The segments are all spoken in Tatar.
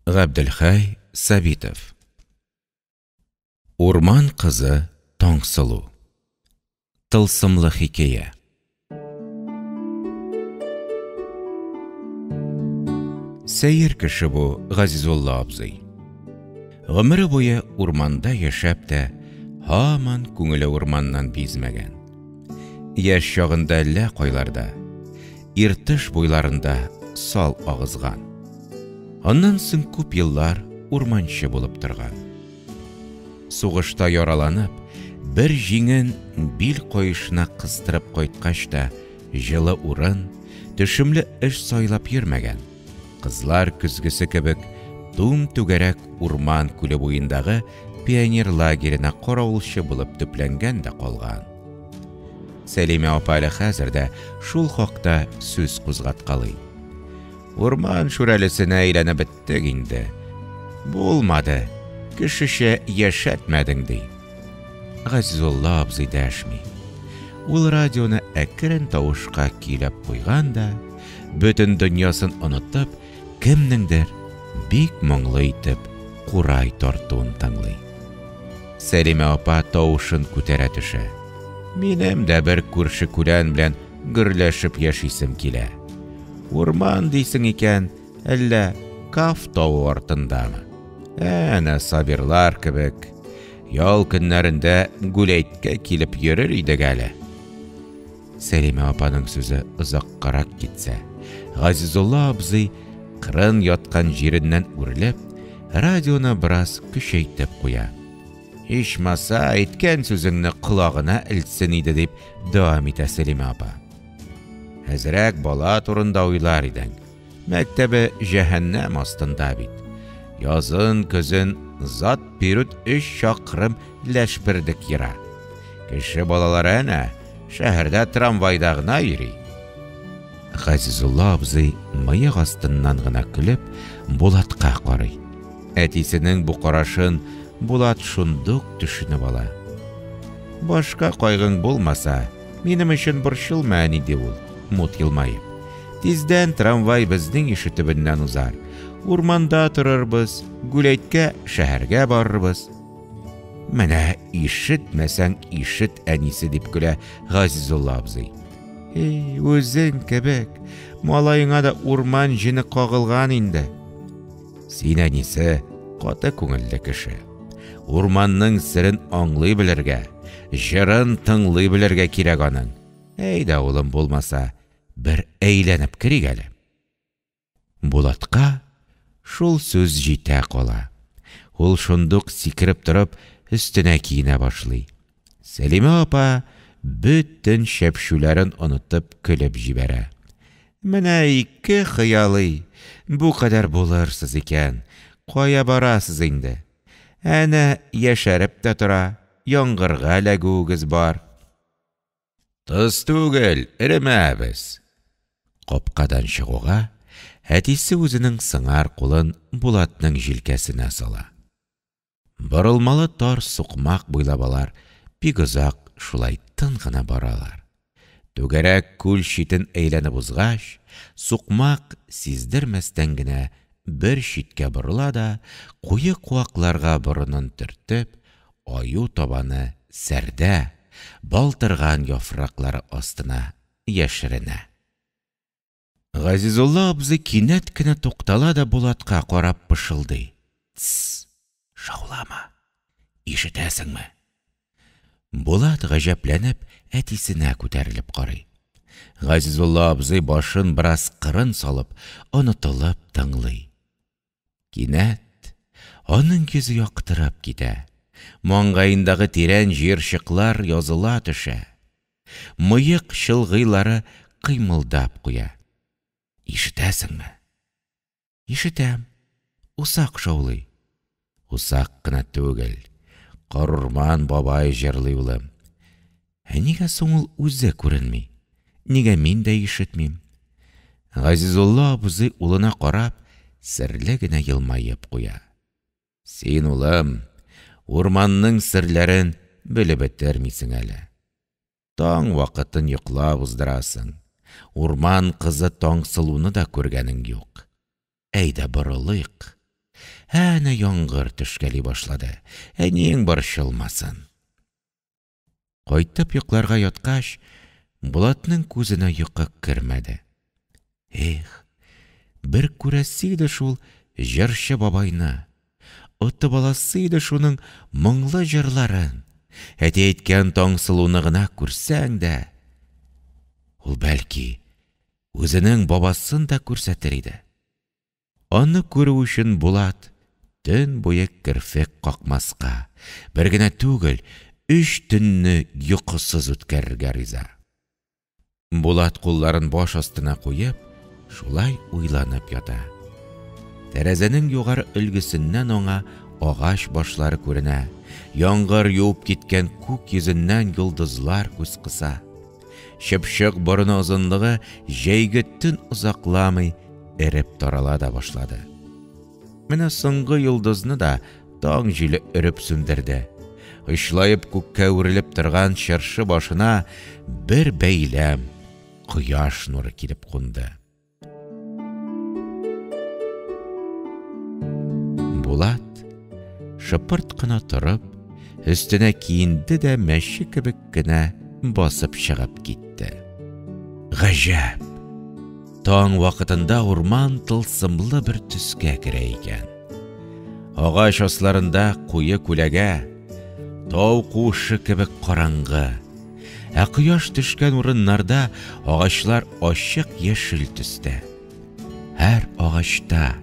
Габделхәй Сабитов. Урман кызы Таңсылу. Тылсымлы хикәя. Сәер кеше бу Газизулла абзый. Гомере буе урманда яшәп тә, һаман күңеле урманнан бизмәгән. Яшь чагында әллә кайларда, Иртыш буйларында сал агызган. Аннан соң күп еллар урманчы булып торган. Сугышта яраланып, бер җиңен бил каешына кыстырып кайткач та, җылы урын, төшемле эш сайлап йөрмәгән. Кызлар көзгесе кебек түм-түгәрәк урман күле буендагы пионер лагерена каравылчы булып төпләнгән дә калган. Сәлимә апа әле хәзер дә шул хакта сүз кузгаткалый. Урман шүрәлесенә әйләнеп беттек инде. Булмады, кешечә яшәтмәдең, ди. Газизулла абзый дәшми. Ул радионы әкрен тавышка көйләп куйган да, бөтен дөньясын онытып, кемнеңдер бик моңлы итеп курай тартуын тыңлый. Сәлимә апа тавышын күтәрә төшә. Минем дә бер күрше-күлән белән гөрләшеп яшисем килә. Урман дисең икән, әллә Каф тавы артындамы? Әнә Сабирлар кебек, ял көннәрендә гүләйткә килеп йөрер идек әле. Сәлимә апаның сүзе озаккарак китсә, Газизулла абзый кырын яткан җиреннән үрелеп, радионы бераз көчәйтеп куя. Ичмаса, әйткән сүзеңне колагына элсен иде, дип дәвам итә Сәлимә апа. Әзрәк бала турында уйлар идең. Мәктәбе җәһәннәм астында бит. Язын, көзен зат пирүт өч чакрым ләшпердек ера. Кеше балалары әнә шәһәрдә трамвайда гына йөри. Газизулла абзый мыек астыннан гына көлеп, Булатка карый. Әтисенең бу карашын Булат шундук төшенеп ала. Башка кайгың булмаса, минем өчен борчылма, әни, ди ул, мут елмаеп. Тиздән трамвай безнең ише төбеннән узар. Урманда торырбыз, Гүләйткә, шәһәргә барырбыз. Менә ишетмәсәң ишет, әнисе, дип көлә Газизулла абзый. Эй, үзең кебек, малаеңа да урман җене кагылган инде. Син, әнисе, каты күңелле кеше. Урманның серен аңлый белергә, җырын тыңлый белергә кирәк аның. Әйдә, улым, булмаса, бер әйләнеп керик әле. Булатка шул сүз җитә кала. Ул шундук сикереп торып, өстенә киенә башлый. Сәлимә апа бөтен чәпчүләрен онытып көлеп җибәрә. Менә ике хыялый, бу кадәр булырсыз икән, кая барасыз инде? Әнә яшәреп тә тора, яңгырга эләгүегез бар. Тоз түгел, эремәбез. Капкадан чыгуга, әтисе үзенең сыңар кулын Булатның җилкәсенә сала. Борылмалы тар сукмак буйлап алар бик озак шулай тын гына баралар. Түгәрәк күл читен әйләнеп узгач, сукмак сиздермәстән генә бер читкә борыла да, куе куакларга борынын төртеп, аю табаны сәрдә, балтырган яфраклары астына яшеренә. Газизулла абзый кинәт кенә туктала да Булатка карап пышылдый. Тсс, шаулама. Ишетәсеңме? Булат гаҗәпләнеп әтисенә күтәрелеп карый. Газизулла абзый башын бераз кырын салып, онытылып тыңлый. Кинәт аның йөзе яктырып китә. Маңгаендагы тирән җыерчыклар языла төшә. Мыек чылгыйлары кыймылдап куя. Ишетәсеңме? Ишетәм. Усак шаулый. Усак кына түгел. Карурман бабай җырлый, улым. Ә нигә соң ул үзе күренми? Нигә мин дә ишетмим? Газизулла абзый улына карап, серле генә елмаеп куя. Син, улым, урманның серләрен белеп бетермисең әле. Таң вакытын йоклап уздырасың. Урман кызы Таңсылуны да күргәнең юк. Әйдә борылыйк. Әнә яңгыр төшкәли башлады, әниең борчылмасын. Кайтып йокларга яткач, Булатның күзенә йокы кермәде. Эх, бер күрәсе иде шул җырчы бабайны! Отып аласы иде шуның моңлы җырларын! Әти әйткән Таңсылуны гына күрсәң дә! Ул, бәлки, үзенең бабасын да күрсәтер иде. Аны күрү өчен Булат төн буе керфек какмаска, бер генә түгел, өч төнне йокысыз үткәрергә риза. Булат кулларын баш астына куеп, шулай уйланып ята. Тәрәзәнең югары өлгесеннән аңа агач башлары күренә, яңгыр юып киткән күк йөзеннән йолдызлар күз кыса. Чыпчык борыны озынлыгы җәйге төн озакламый эреп тарала да башлады. Менә соңгы йолдызны да таң җиле өреп сүндерде. Очлаеп күккә үрелеп торган чыршы башына бер бәйләм кояш нуры килеп кунды. Булат, шыпырт кына торып, өстенә киенде дә мәче кебек кенә басып чыгып китте. Гаҗәп! Таң вакытында урман тылсымлы бер төскә керә икән. Агач асларында куе күләгә, тау куышы кебек караңгы. Ә кояш төшкән урыннарда агачлар ачык яшел төстә. Һәр агачта,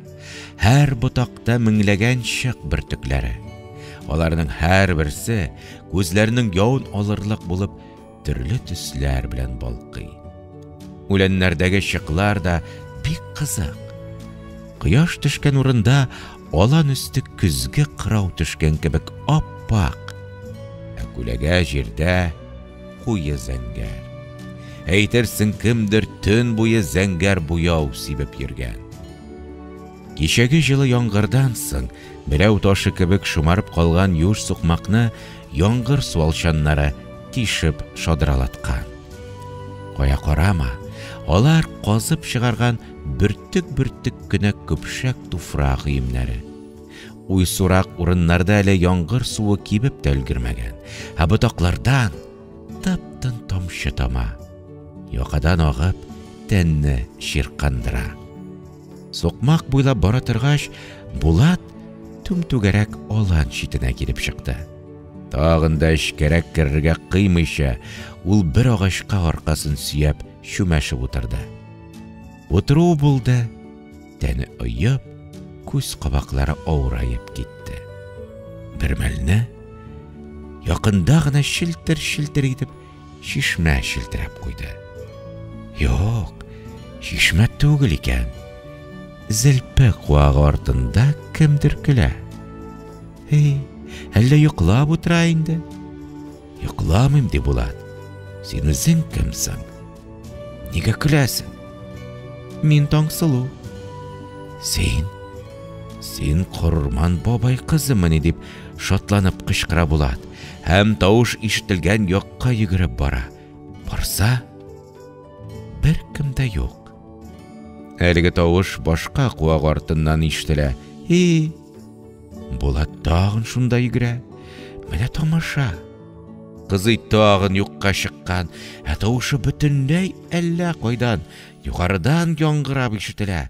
һәр ботакта меңләгән чык бөртекләре. Аларның һәрберсе күзләрнең явын алырлык булып төрле төсләр белән балкый. Үләннәрдәге чыклар да бик кызык. Кояш төшкән урында алан өсте көзге кырау төшкән кебек ап-ак, ә күләгә җирдә куе зәңгәр. Әйтерсең, кемдер төн буе зәңгәр буяу сибеп йөргән. Кичәге җылы яңгырдан соң берәү ташы кебек шомарып калган юеш сукмакны яңгыр суалчаннары тишеп шадралаткан. Кая карама, алар казып чыгарган бөртек-бөртек кенә көпшәк туфрак өемнәре. Уйсурак урыннарда әле яңгыр суы кибеп тә өлгермәгән, ә ботаклардан тып-тын тамчы тама. Якадан агып, тәнне чиркандыра. Сукмак буйлап бара торгач, Булат түм-түгәрәк алан читенә килеп чыкты. Тагын да эчкәрәк керергә кыймыйча, ул бер агачка аркасын сөяп чүмәшеп утырды. Утыруы булды, тәне оеп, күз кабаклары авыраеп китте. Бер мәлне якында гына челтер-челтер итеп чишмә челтерәп куйды. Юк, чишмә түгел икән. Зелпе куагы артында кемдер көлә. Эй, әллә йоклап утыра инде? Йокламыйм, ди Булат. Син үзең кем соң? Нигә көләсең? Мин Таңсылу. Син? Син Корырман бабай кызымыни? дип шатланып кычкыра Булат һәм тавыш ишетелгән якка йөгереп бара. Барса, беркем дә юк. Әлеге тавыш башка куак артыннан ишетелә. И! Булат тагын шунда йөгерә. Менә тамаша! Кызый тагын юкка чыккан, ә тавышы бөтенләй әллә кайдан, югарыдан яңгырап ишетелә.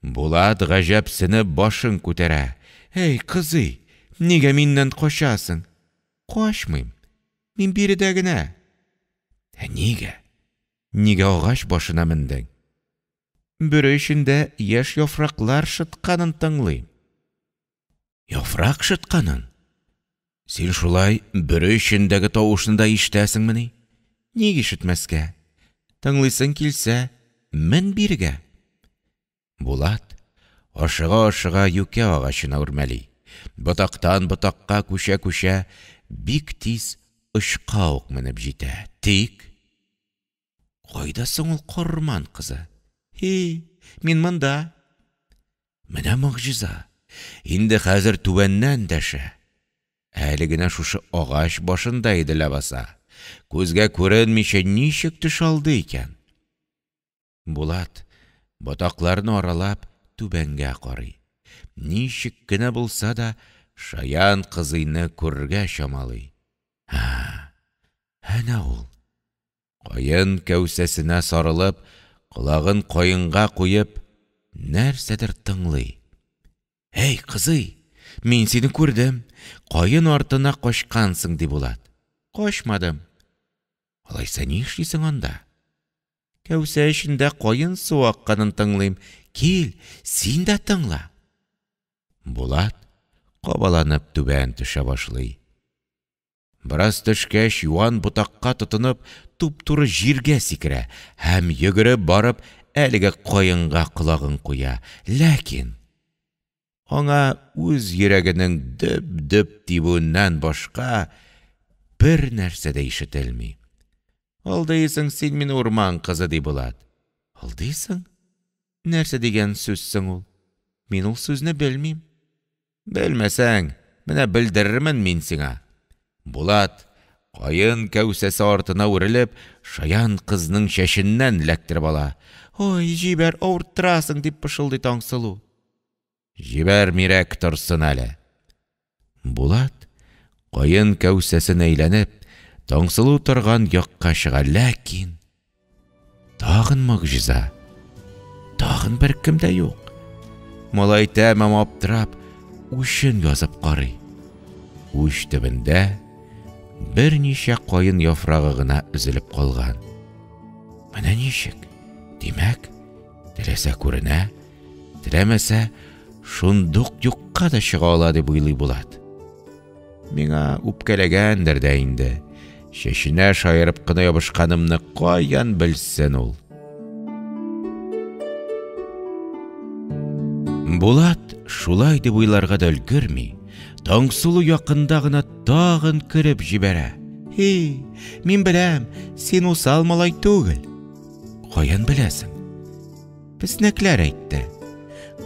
Булат гаҗәпсенеп башын күтәрә. Әй, кызый, нигә миннән качасың? Качмыйм. Мин биредә генә. Ә нигә? Нигә агач башына мендең? Бөре эчендә яшь яфраклар шытканын тыңлыйм. Яфрак шытканын? Син шулай бөре эчендәге тавышны да ишетәсеңмени? Ник ишетмәскә? Тыңлыйсың килсә, мен бирегә. Булат ашыга-ашыга юкә агачына үрмәли. Ботактан ботакка күчә-күчә, бик тиз очка ук менеп җитә. Тик... Кайда соң ул карурман кызы? Һи, мин монда! Менә могҗиза! Инде хәзер түбәннән дәшә. Әле генә шушы агач башында иде ләбаса. Күзгә күренмичә ничек төшә алды икән? Булат, ботакларны аралап, түбәнгә карый. Ничек кенә булса да, шаян кызыйны күрергә чамалый. Ә, әнә ул! Каен кәүсәсенә сарылып, колагын каенга куеп, нәрсәдер тыңлый. Әй, кызый, мин сине күрдем, каен артына качкансың, ди Булат. Качмадым. Алайса ни эшлисең анда? Кәүсә эчендә каен суы акканын тыңлыйм. Кил, син дә тыңла. Булат кабаланып түбән төшә башлый. Бераз төшкәч, юан ботакка тотынып, туп-туры җиргә сикерә һәм йөгереп барып әлеге каенга колагын куя. Ләкин аңа үз йөрәгенең дөп-дөп тибүеннән башка бер нәрсә дә ишетелми. Алдыйсың син мине, урман кызы, ди Булат. Алдыйсың? Нәрсә дигән сүз соң ул? Мин ул сүзне белмим. Белмәсәң, менә белдерермен мин сиңа. Булат, каен кәүсәсе артына үрелеп, шаян кызның чәченнән эләктереп ала. Ой, җибәр, авырттырасың, дип пышылдый Таңсылу. Җибәрмирәк торсын әле. Булат, каен кәүсәсен әйләнеп, Таңсылу торган якка чыга, ләкин тагын могҗиза. Тагын беркем дә юк. Малай тәмам аптырап, учын язып карый. Уч төбендә берничә каен яфрагы гына өзелеп калган. Менә ничек? Димәк, теләсә күренә, теләмәсә, шундук юкка да чыга ала дип уйлый Булат. Миңа үпкәләгәндер дә инде. Чәченә шаярып кына ябышканымны каян белсен ул? Булат шулай дип уйларга да өлгерми, Таңсылу якында гына тагын кереп җибәрә. Һи, мин беләм, син усал малай түгел. Каян беләсең? Песнәкләр әйтте.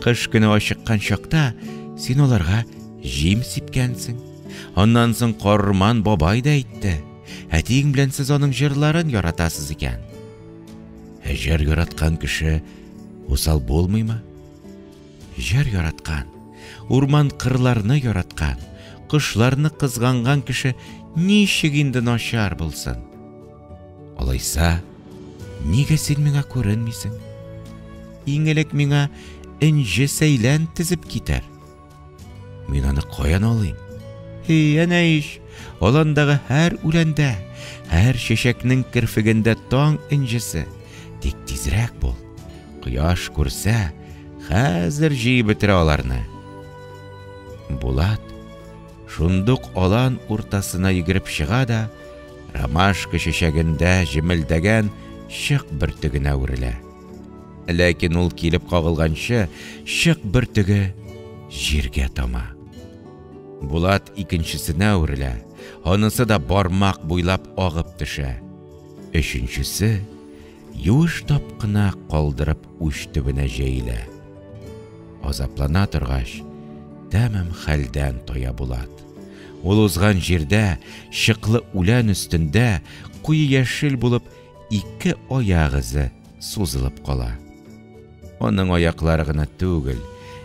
Кыш көне ачыккан чакта син аларга җим сипкәнсең. Аннан соң Карурман бабай да әйтте. Әтиең белән сез аның җырларын яратасыз икән. Ә җыр яраткан кеше усал булмыймы? Җыр яраткан, урман-кырларны яраткан, кошларны кызганган кеше ничек инде начар булсын? Алайса, нигә син миңа күренмисең? Иң элек миңа энҗе сәйлән тезеп китер. Мин аны каян алыйм? Һи, әнә ич, аландагы һәр үләндә, һәр чәчәкнең керфегендә таң энҗесе. Тик тизрәк бул. Кояш күрсә, хәзер җыеп бетерә аларны. Булат шундук алан уртасына йөгереп чыга да, ромашка чәчәгендә җемелдәгән чык бөртегенә үрелә. Ләкин ул килеп кагылганчы, чык бөртеге җиргә тама. Булат икенчесенә үрелә, анысы да бармак буйлап агып төшә. Өченчесе юеш тап кына калдырып уч төбенә җәелә. Азаплана торгач, тәмам хәлдән тая Булат. Ул узган җирдә, чыклы үлән өстендә, куе яшел булып ике аяк эзе сузылып кала. Аның аяклары гына түгел,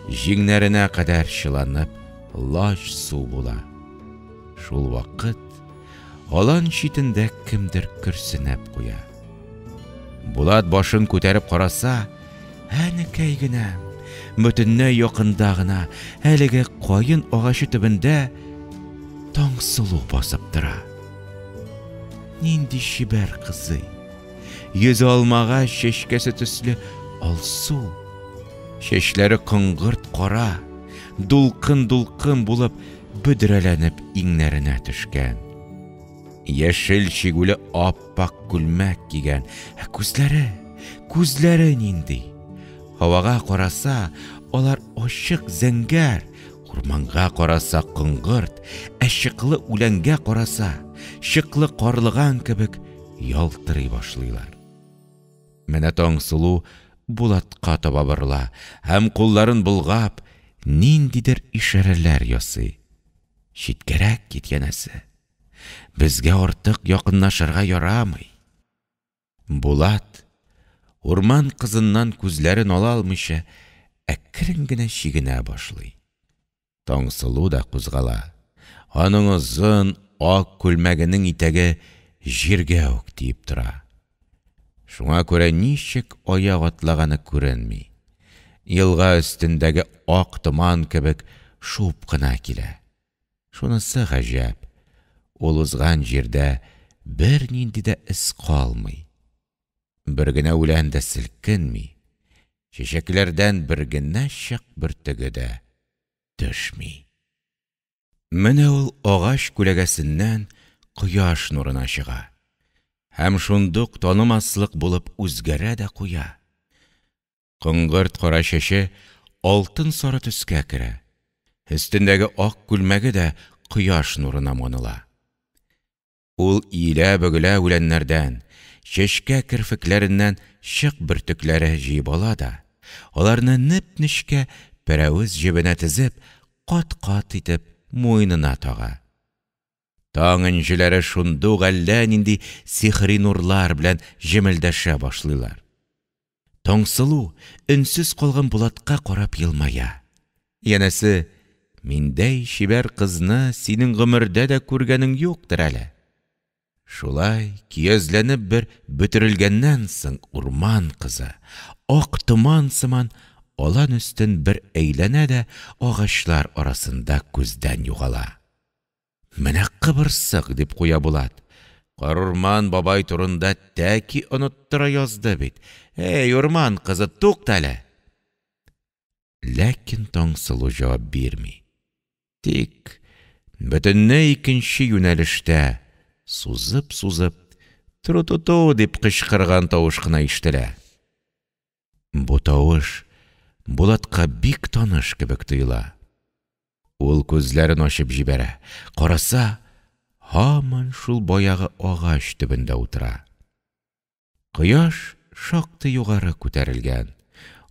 җиңнәренә кадәр чыланып, лач су була. Шул вакыт алан читендә кемдер көрсенеп куя. Булат башын күтәреп караса, әнекәй генә, бөтенләй якында гына, әлеге каен агачы төбендә Таңсылу басып тора. Нинди чибәр кызый! Йөзе алмагач чәчкәсе төсле алсу, чәчләре коңгырт кара, дулкын-дулкын булып бөдрәләнеп иңнәренә төшкән. Яшел чигүле ап-ак күлмәк кигән, ә күзләре, күзләре нинди! Һавага караса, алар ачык зәңгәр, урманга караса коңгырт, ә чыклы үләнгә караса, чыклы карлыган кебек ялтырый башлыйлар. Менә Таңсылу Булатка таба борыла һәм кулларын болгап, ниндидер ишарәләр ясый. Читкәрәк кит, янәсе. Безгә артык якынлашырга ярамый. Булат, урман кызыннан күзләрен ала алмыйча, әкрен генә чигенә башлый. Таңсылу да кузгала. Аның озын ак күлмәгенең итәге җиргә үк тиеп тора. Шуңа күрә ничек аяк атлаганы күренми. Елга өстендәге ак томан кебек шуып кына килә. Шунысы гаҗәп, ул узган җирдә бернинди дә эз калмый. Бер генә үлән дә селкенми, чәчәкләрдән бер генә чык бөртеге дә төшми. Менә ул агач күләгәсеннән кояш нурына чыга. Һәм шундук танымаслык булып үзгәрә дә куя. Коңгырт кара чәче алтын сары төскә керә. Өстендәге ак күлмәге дә кояш нурына маныла. Ул иелә-бөгелә үләннәрдән, чәчкә керфекләреннән чык бөртекләре җыеп ала да, аларны неп-нечкә пәрәвез җебенә тезеп, кат-кат итеп муенына тага. Таң энҗеләре шундук әллә нинди сихри нурлар белән җемелдәшә башлыйлар. Таңсылу өнсез калган Булатка карап елмая. Янәсе, миндәй чибәр кызны синең гомердә дә күргәнең юктыр әле. Шулай көязләнеп бер бөтерелгәннән соң урман кызы, ак томан сыман, алан өстен бер әйләнә дә агачлар арасында күздән югала. Менә кыбырсык, дип куя Булат. Карурман бабай турында тәки оныттыра язды бит. Әй, урман кызы, туктале! Ләкин Таңсылу җавап бирми. Тик бөтенләй икенче юнәлештә, сузып-сузып, «Тру-ту-ту!» дип кычкырган тавыш кына ишетелә. Бу тавыш Булатка бик таныш кебек тоела. Ул күзләрен ачып җибәрә. Караса, һаман шул баягы агач төбендә утыра. Кояш шактый югары күтәрелгән.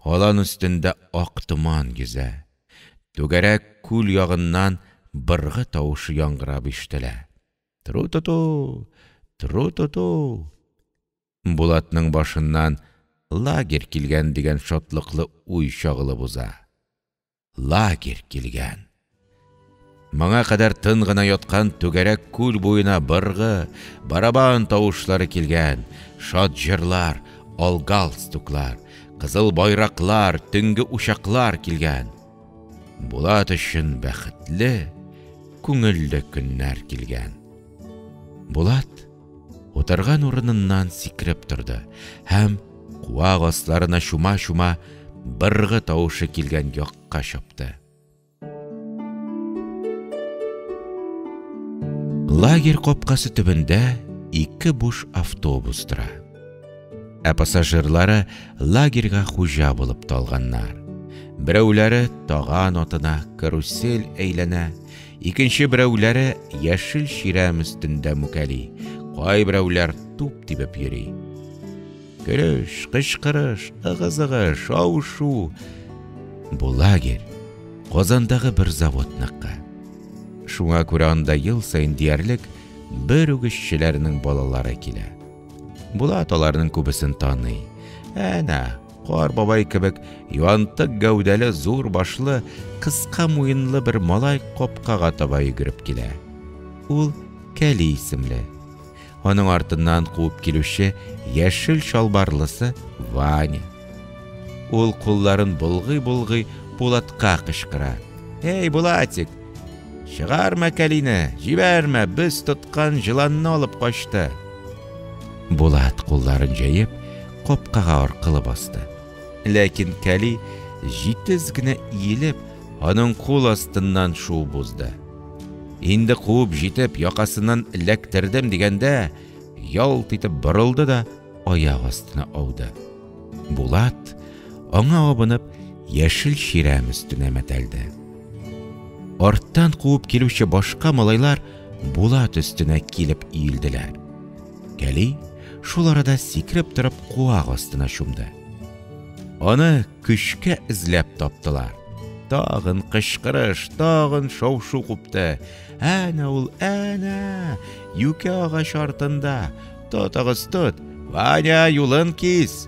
Алан өстендә ак томан йөзә. Түгәрәк күл ягыннан быргы тавышы яңгырап ишетелә. Тру-ту-ту! Тру-ту-ту! Булатның башыннан лагерь килгән дигән шатлыклы уй чагылып уза. Лагерь килгән! Моңа кадәр тын гына яткан түгәрәк күл буена быргы, барабан тавышлары килгән, шат җырлар, ал галстуклар, кызыл байраклар, төнге учаклар килгән. Булат өчен бәхетле, күңелле көннәр килгән. Булат утырган урыныннан сикереп торды һәм куак асларына чума-чума быргы тавышы килгән якка чапты. Лагерь капкасы төбендә ике буш автобус тора. Ә пассажирлары лагерьга хуҗа булып талганнар. Берәүләре таган атына карусель әйләнә, икенче берәүләре яшел чирәм өстендә мүкәли, кайберәүләр туп тибеп йөри. Көлеш, кычкырыш, ыгы-зыгы, шау-шу. Бу лагерь Казандагы бер заводныкы. Шуңа күрә анда ел саен диярлек бер үк эшчеләрнең балалары килә. Булат аларның күбесен таный. Әнә, Кар бабай кебек юантык гәүдәле, зур башлы, кыска муенлы бер малай капкага таба йөгереп килә. Ул Кәли исемле. Аның артыннан куып килүче яшел чалбарлысы Ваня. Ул кулларын болгый-болгый Булатка кычкыра. Эй, Булатик! Чыгарма Кәлине, җибәрмә, без тоткан җыланны алып качты. Булат кулларын җәеп, капкага аркылы басты. Ләкин Кәли җитез генә иелеп, аның кул астыннан шуып узды. Инде куып җитеп, якасыннан эләктердем дигәндә, ялт итеп борылды да аяк астына ауды. Булат, аңа абынып, яшел чирәм өстенә мәтәлде. Арттан куып килүче башка малайлар Булат өстенә килеп иелделәр. Кәли шул арада сикереп торып куак астына чумды. Аны көчкә эзләп таптылар. Тагын кычкырыш, тагын шау-шу купты. Әнә ул, әнә! Юкә агач артында! Тотыгыз, тот! Ваня, юлын кис!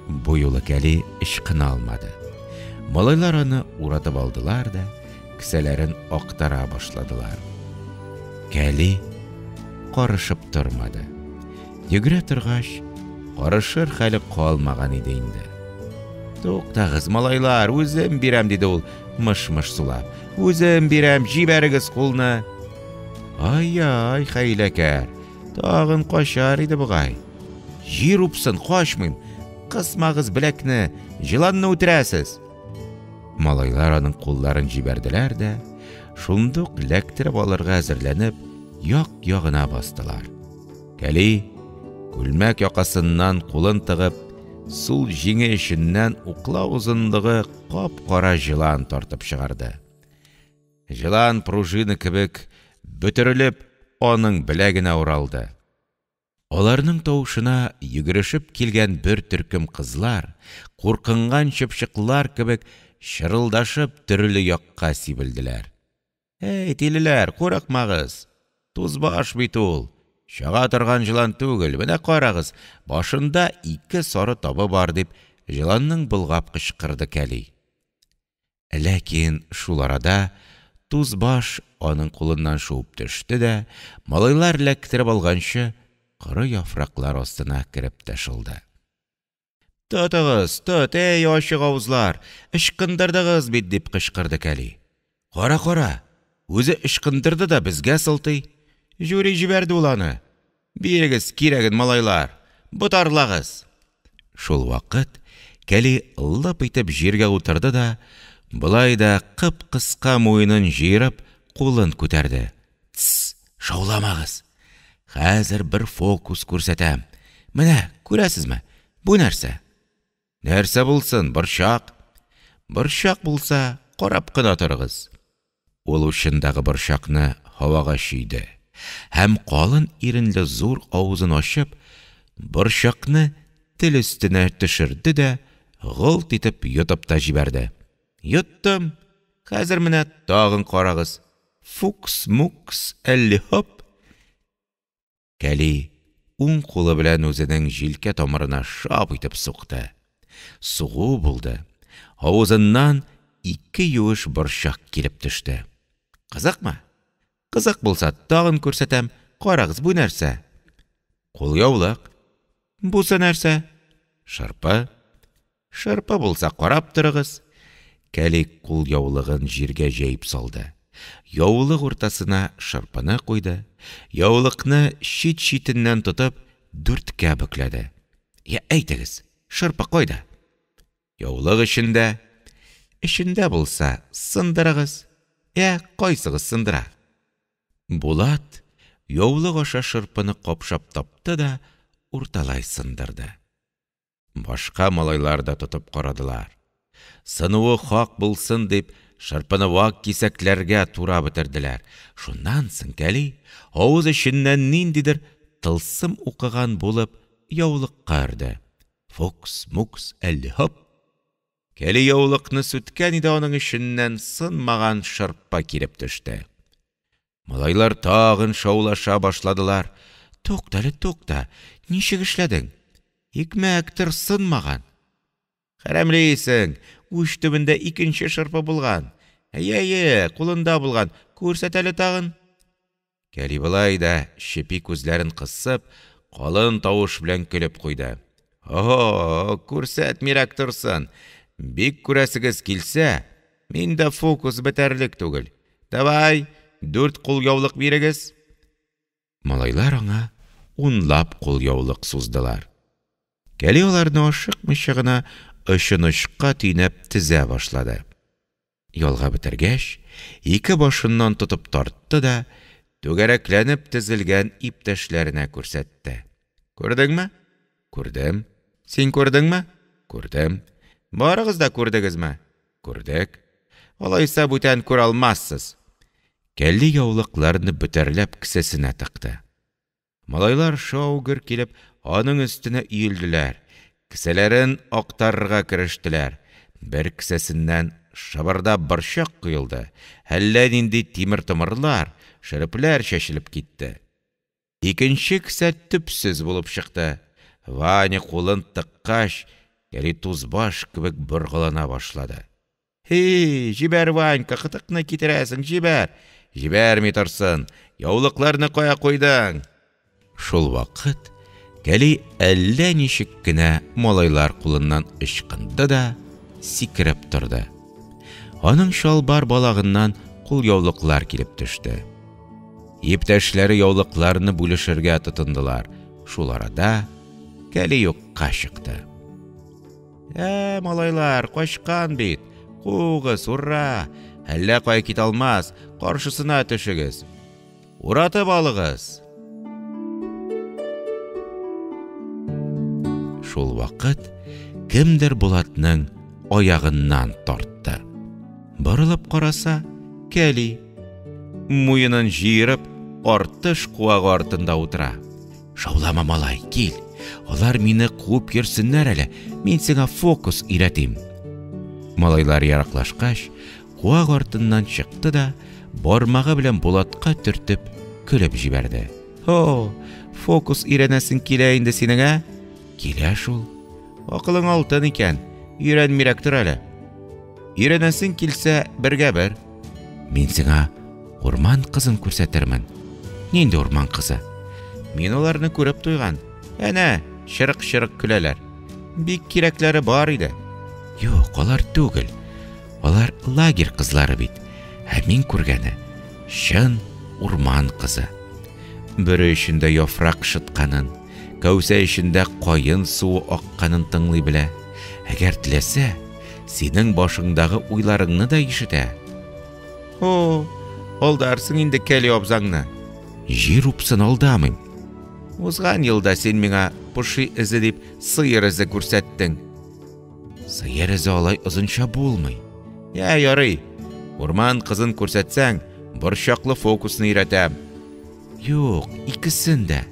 Бу юлы Кәли ычкына алмады. Малайлар аны уратып алдылар да кесәләрен актара башладылар. Кәли карышып тормады. Йөгерә торгач, карышыр хәле калмаган иде инде. «Туктагыз, малайлар, үзем бирәм», – диде ул, мыш-мыш сулап. «Үзем бирәм, җибәрегез кулны!» Ай-яй, хәйләкәр, тагын качар иде бугай. «Җир упсын, качмыйм! Кысмагыз беләкне, җыланны үтерәсез!» Малайлар аның кулларын җибәрделәр дә, шундук ләктереп алырга әзерләнеп, як-ягына бастылар. Кәли, күлмәк якасыннан кулын тыгып, сул җиңе эченнән уклау озынлыгы кап-кара җылан тартып чыгарды. Җылан пружина кебек бөтерелеп, аның беләгенә уралды. Аларның тавышына йөгерешеп килгән бер төркем кызлар, куркынган чыпчыклар кебек, чырылдашып төрле якка сибелделәр. «Әй, тилеләр, курыкмагыз! Тузбаш бит ул! Чага торган җылан түгел, менә карагыз, башында ике сары табы бар!» – дип, җыланны болгап кычкырды Кәли. Ләкин шул арада тузбаш аның кулыннан шуып төште дә, малайлар эләктереп алганчы, коры яфраклар астына кереп тә шылды. «Тотыгыз, тот, әй, ачык авызлар! Ычкындырдыгыз бит!» – дип кычкырды Кәли. «Кара, кара, үзе ычкындырды да безгә сылтый! Җүри җибәрде ул аны! Бирегез кирәген, малайлар! Ботарлагыз!» Шул вакыт Кәли лып итеп җиргә утырды да, болай да кып-кыска муенын җыерып, кулын күтәрде. «Тсс, шауламагыз! Хәзер бер фокус күрсәтәм. Менә, күрәсезме, бу нәрсә?» «Нәрсә булсын, борчак!» «Борчак булса, карап кына торыгыз!» Ул учындагы борчакны һавага чөйде һәм калын иренле зур авызын ачып, борчакны тел өстенә төшерде дә голт итеп йотып та җибәрде. «Йоттым! Хәзер менә тагын карагыз! Фукс-мукс, әлли-хоп!» Кәли уң кулы белән үзенең җилкә тамырына шап итеп сукты. Сугу булды, авызыннан ике юеш борчак килеп төште. «Кызыкмы? Кызык булса, тагын күрсәтәм. Карагыз, бу нәрсә?» «Кулъяулык». «Бусы нәрсә?» «Шырпы». «Шырпы булса, карап торыгыз». Кәли кулъяулыгын җиргә җәеп салды. Яулык уртасына шырпыны куйды, яулыкны чит-читеннән тотып, дүрткә бөкләде. «Я, әйтегез, шырпы кайда?» «Яулык эчендә». «Эчендә булса, сындырыгыз. Я, кайсыгыз сындыра?» Булат яулык аша шырпыны капшап тапты да урталай сындырды. Башка малайлар да тотып карадылар. Сынуы хак булсын дип, шырпыны вак кисәкләргә турап бетерделәр. Шуннан соң Кәли, авыз эченнән ниндидер тылсым укыган булып, яулыкка өрде. Фукс-мукс, әлли-хоп! Кәли яулыкны сүткән иде, аның эченнән сынмаган шырпы килеп төште. Малайлар тагын шаулаша башладылар. «Туктале, тукта, ничек эшләдең? Икмәктер, сынмаган!» «Хәрәмлисең, уч төбендә икенче шырпы булган. Әйе-әйе, кулында булган, күрсәт әле тагын!» Кәли болай да чепи күзләрен кысып, калын тавыш белән көлеп куйды. «Ого, күрсәтмирәк торсын! Бик күрәсегез килсә, миндә фокус бетәрлек түгел. Давай, дүрт кулъяулык бирегез!» Малайлар аңа унлап кулъяулык суздылар. Кәли аларны ашыкмыйча гына очын очка төйнәп тезә башлады. Ялгап бетергәч, ике башыннан тотып тартты да түгәрәкләнеп тезелгән иптәшләренә күрсәтте. «Күрдеңме?» «Күрдем». «Син күрдеңме?» «Күрдем». «Барыгыз да күрдегезме?» «Күрдек». «Алайса бүтән күрә алмассыз». Кәли яулыкларны бөтәрләп кесәсенә тыкты. Малайлар шау-гөр килеп, аның өстенә өелделәр, кесәләрен актарырга керештеләр. Бер кесәсеннән шыбырдап борчак коелды, әллә нинди тимер-томырлар, шөрепләр чәчелеп китте. Икенче кесә төпсез булып чыкты. Ваня кулын тыккач, Кәли тузбаш кебек боргалана башлады. Һи, җибәр, Ванька, кытыкны китерәсең, җибәр! Җибәрми торсын! Яулыкларны кая куйдың? Шулвакыт Кәли әллә ничек кенә малайлар кулыннан ычкынды да сикереп торды. Аның чалбар балагыннан кулъяулыклар килеп төште. Иптәшләре яулыкларны бүлешергә тотындылар. Шул арада Кәли юкка чыкты. Ә, малайлар, качкан бит! Куыгыз, ура! Әллә кая китә алмас, каршысына төшегез! Уратып алыгыз! Шул вакыт кемдер Булатның аягыннан тартты. Борылып караса, Кәли, муенын җыерып, артыш куагы артында утыра. Шаулама, малай, кил. Алар мине куып йөрсеннәр әле, мин сиңа фокус өйрәтим. Малайлар яраклашкач, куак артыннан чыкты да, бармагы белән Булатка төртеп, көлеп җибәрде. Һо, фокус өйрәнәсең килә инде синең, ә? Килә шул. Акылың алтын икән, өйрәнмирәк тор әле. Өйрәнәсең килсә, бергә бер. Мин сиңа урман кызын күрсәтермен. Нинди урман кызы? Мин аларны күреп туйган. Әнә, чырык-чырык көләләр. Бик кирәкләре бар иде. Юк, алар түгел. Алар лагерь кызлары бит. Ә мин күргәне чын урман кызы. Бөре эчендә яфрак шытканын, кәүсә эчендә каен суы акканын тыңлый белә. Әгәр теләсә, синең башыңдагы уйларыңны да ишетә. О, алдарсың инде Кәли абзаңны. Җир упсын, алдамыйм. Узган елда син миңа поши эзе дип сыер эзе күрсәттең. Сыер эзе алай озынча булмый. Йә, ярый. Урман кызын күрсәтсәң, борчаклы фокусны өйрәтәм. Юк, икесен дә.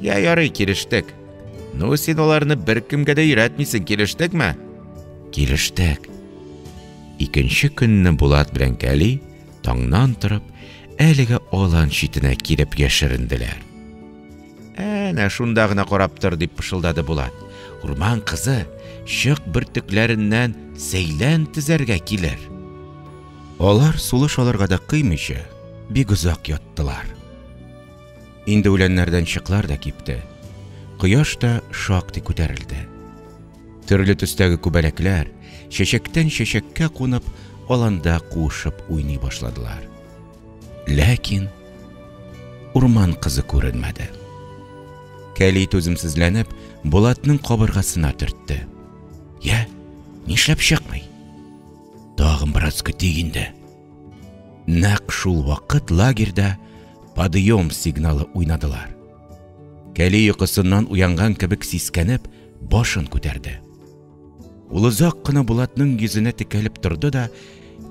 Йә, ярый, килештек. Ну, син аларны беркемгә дә өйрәтмисең, килештекме? Килештек. Икенче көнне Булат белән Кәли, таңнан торып, әлеге алан читенә килеп яшеренделәр. Әнә шунда гына карап тор, дип пышылдады Булат. Урман кызы чык бөртекләреннән сәйлән тезәргә килер. Алар сулыш алырга да кыймыйча бик озак яттылар. Инде үләннәрдән чыклар да кипте. Кояш та шактый күтәрелде. Төрле төстәге күбәләкләр, чәчәктән чәчәккә кунып, аланда куышып уйный башладылар. Ләкин урман кызы күренмәде. Кәли түземсезләнеп, Булатның кабыргасына төртте. Йә, нишләп чыкмый? Тагын бераз көтик инде. Нәкъ шул вакыт лагерьда подъем сигналы уйнадылар. Кәли йокысыннан уянган кебек сискәнеп, башын күтәрде. Ул озак кына Булатның йөзенә текәлеп торды да,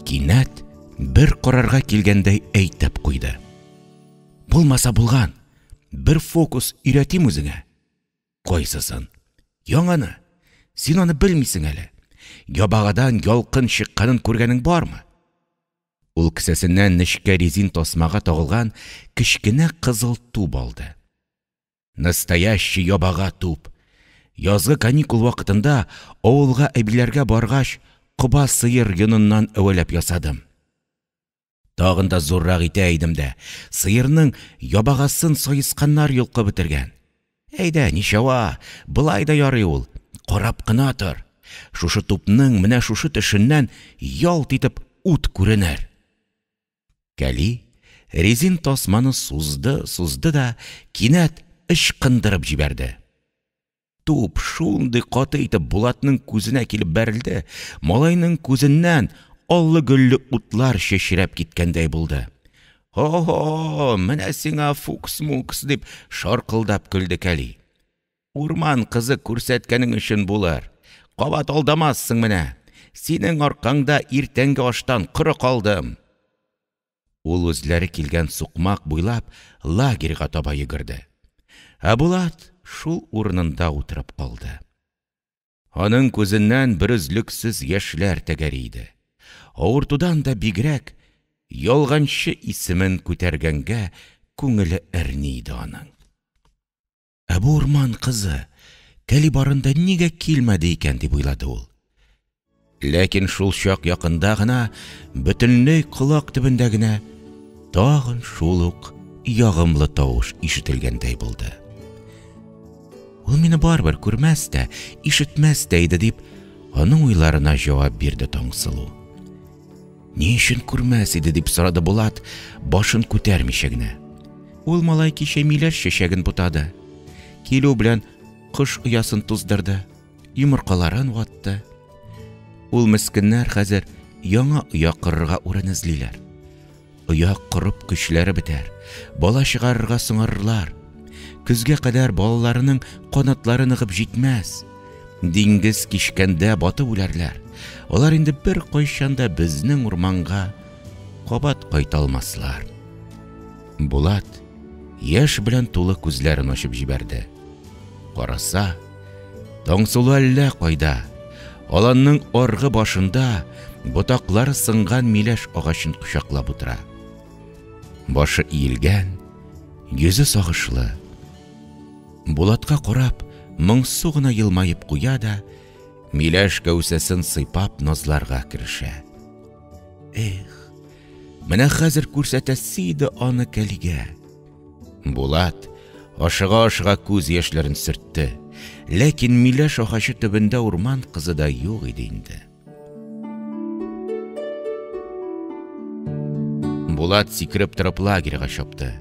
кинәт бер карарга килгәндәй әйтеп куйды. Булмаса булган, бер фокус өйрәтим үзеңә. Кайсысын? Яңаны. Син аны белмисең әле. Ябагадан ялкын чыкканын күргәнең бармы? Ул кесәсеннән нечкә резин тасмага тагылган кечкенә кызыл туп алды. Настоящий ябага туп. Язгы каникул вакытында авылга әбиләргә баргач, коба сыер йоныннан әвәләп ясадым. Тагын да зуррак итә идем дә, сыерның ябагасын саесканнар йолкып бетергән. Әйдә, ничава, болай да ярый ул, карап кына тор. Шушы тупның менә шушы төшеннән ялт итеп ут күренер. Кәли резин тасманы сузды-сузды да кинәт ычкындырып җибәрде. Туп шундый каты итеп Булатның күзенә килеп бәрелде, малайның күзеннән аллы-гөлле утлар чәчрәп киткәндәй булды. Һо-һо, менә сиңа фукс-мукс, дип шаркылдап көлде Кәли. Урман кызы күрсәткәнең өчен булыр. Кабат алдамассың менә. Синең аркаңда иртәнге аштан коры калдым. Ул үзләре килгән сукмак буйлап лагерьга таба йөгерде. Ә Булат шул урынында утырып калды. Аның күзеннән берөзлексез яшьләр тәгәри иде. Авыртудан да бигрәк, ялганчы исемен күтәргәнгә күңеле әрни иде аның. Ә бу урман кызы Кәли барында нигә килмәде икән, дип уйлады ул. Ләкин шул чак якында гына, бөтенләй колак төбендә генә тагын шул ук ягымлы тавыш ишетелгәндәй булды. Ул мине барыбер күрмәс тә, ишетмәс тә иде, дип, аның уйларына җавап бирде Таңсылу. Ни өчен күрмәс иде, дип сорады Булат, башын күтәрмичә генә. Ул малай кичә миләш чәчәген бутады. Килү белән кош оясын туздырды, йомыркаларын ватты. Ул мескеннәр хәзер яңа оя корырга урын эзлиләр. Оя корып көчләре бетәр, бала чыгарырга соңарырлар. Көзгә кадәр балаларының канатлары ныгып җитмәс. Диңгез кичкәндә батып үләрләр. Алар инде беркайчан да безнең урманга кабат кайта алмаслар. Булат яшь белән тулы күзләрен ачып җибәрде. Караса, Таңсылу әллә кайда, аланның аргы башында ботаклары сынган миләш агачын кочаклап утыра. Башы иелгән, йөзе сагышлы. Булатка карап, моңсу гына елмаеп куя да, миләш кәүсәсен сыйпап назларга керешә. Эх, менә хәзер күрсәтәсе иде аны Кәлигә. Булат ашыга-ашыга күз яшьләрен сөртте, ләкин миләш агачы төбендә урман кызы да юк иде инде. Булат сикереп торып лагерьга чапты.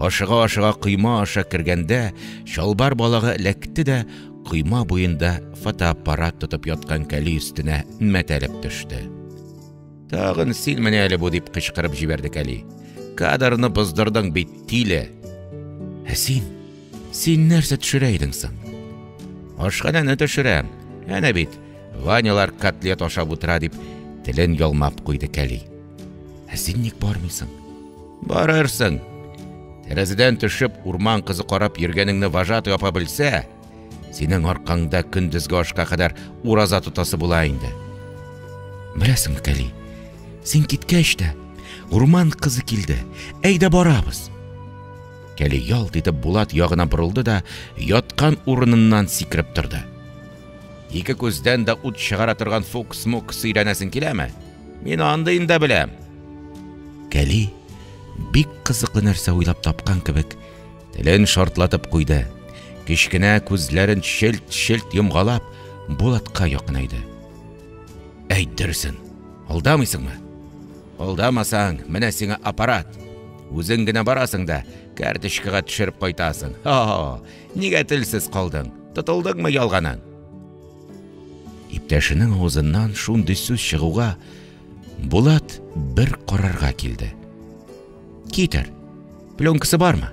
Ашыга-ашыга койма аша кергәндә, чалбар балагы эләкте дә койма буенда фотоаппарат тотып яткан Кәли өстенә мәтәлеп төште. Тагын синмени әле бу, дип кычкырып җибәрде Кәли. Кадрны боздырдың бит, тиле. Ә син, син нәрсә төшерә идең соң? Ашханәне төшерәм. Әнә бит, Ванялар котлет ашап утыра, дип, телен ялмап куйды Кәли. Ә син ник бармыйсың? Барырсың. Тәрәзәдән төшеп, урман кызы карап йөргәнеңне вожатый апа белсә, синең аркаңда көндезге ашка кадәр ураза тотасы була инде. Беләсеңме, Кәли, син киткәч тә, урман кызы килде. Әйдә барабыз. Кәли ялт итеп Булат ягына борылды да яткан урыныннан сикереп торды. Ике күздән дә ут чыгара торган фокус-мокус өйрәнәсең киләме? Мин андыйын да беләм. Кәли бик кызыклы нәрсә уйлап тапкан кебек, телен шартлатып куйды. Кечкенә күзләрен челт-челт йомгалап, Булатка якынайды. Әйт дөресен, алдамыйсыңмы? Алдамасаң, менә сиңа аппарат. Үзең генә барасың да, карточкага төшереп кайтасың. Һо-һо, нигә телсез калдың? Тотылдыңмы ялганнан? Иптәшенең авызыннан шундый сүз чыгуга, Булат бер карарга килде. Китер, пленкасы бармы?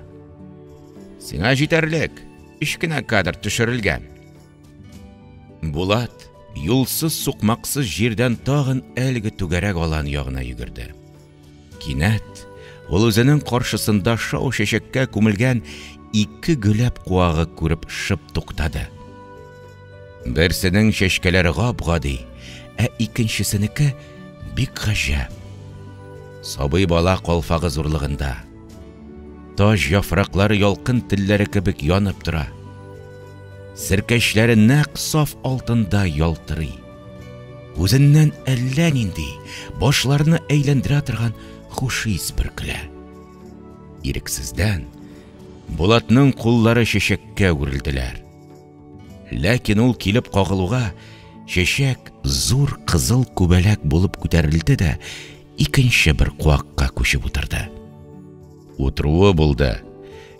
Сиңа җитәрлек, өч кенә кадр төшерелгән. Булат юлсыз-сукмаксыз җирдән тагын әлеге түгәрәк алан ягына йөгерде. Кинәт ул үзенең каршысында шау чәчәккә күмелгән ике гөләп куагы күреп шып туктады. Берсенең чәчкәләре гап-гади, ә икенчесенеке бик гаҗәп. Сабый бала калфагы зурлыгында. Таҗ яфраклары ялкын телләре кебек янып тора. Серкәчләре нәкъ саф алтында ялтырый. Үзеннән әллә нинди, башларны әйләндерә торган хуш ис бөркелә. Ирексездән Булатның куллары чәчәккә үрелделәр. Ләкин ул килеп кагылуга, чәчәк зур кызыл күбәләк булып күтәрелде дә икенче бер куакка күчеп утырды. Утыруы булды,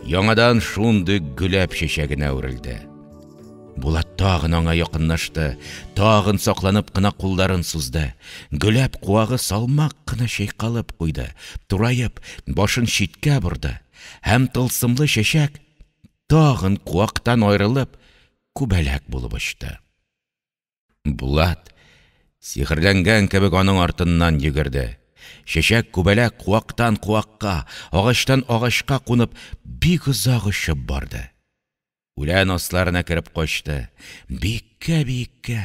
яңадан шундый гөләп чәчәгенә үрелде. Булат тагын аңа якынлашты, тагын сакланып кына кулларын сузды. Гөләп куагы салмак кына чайкалып куйды, тураеп, башын читкә борды. Һәм тылсымлы чәчәк тагын куактан аерылып, күбәләк булып очты. Булат сихерләнгән кебек аның артыннан йөгерде. Чәчәк күбәләк куактан куакка, агачтан агачка кунып, бик озак очып барды. Үлән асларына кереп качты. Биеккә-биеккә,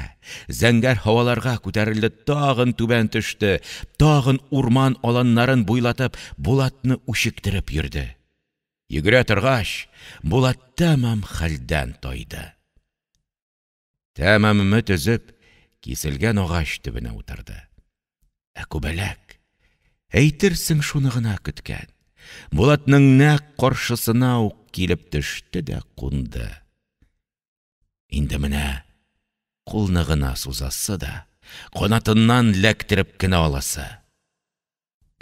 зәңгәр һаваларга күтәрелде, тагын түбән төште, тагын урман аланнарын буйлатып, Булатны үчектереп йөрде. Йөгерә торгач, Булат тәмам хәлдән тайды. Тәмам өмет өзеп, киселгән агач төбенә утырды. Ә күбәләк, әйтерсең, шуны гына көткән, Булатның нәкъ каршысына ук килеп төште дә кунды. Инде менә кулны гына сузасы да, канатыннан эләктереп кенә аласы.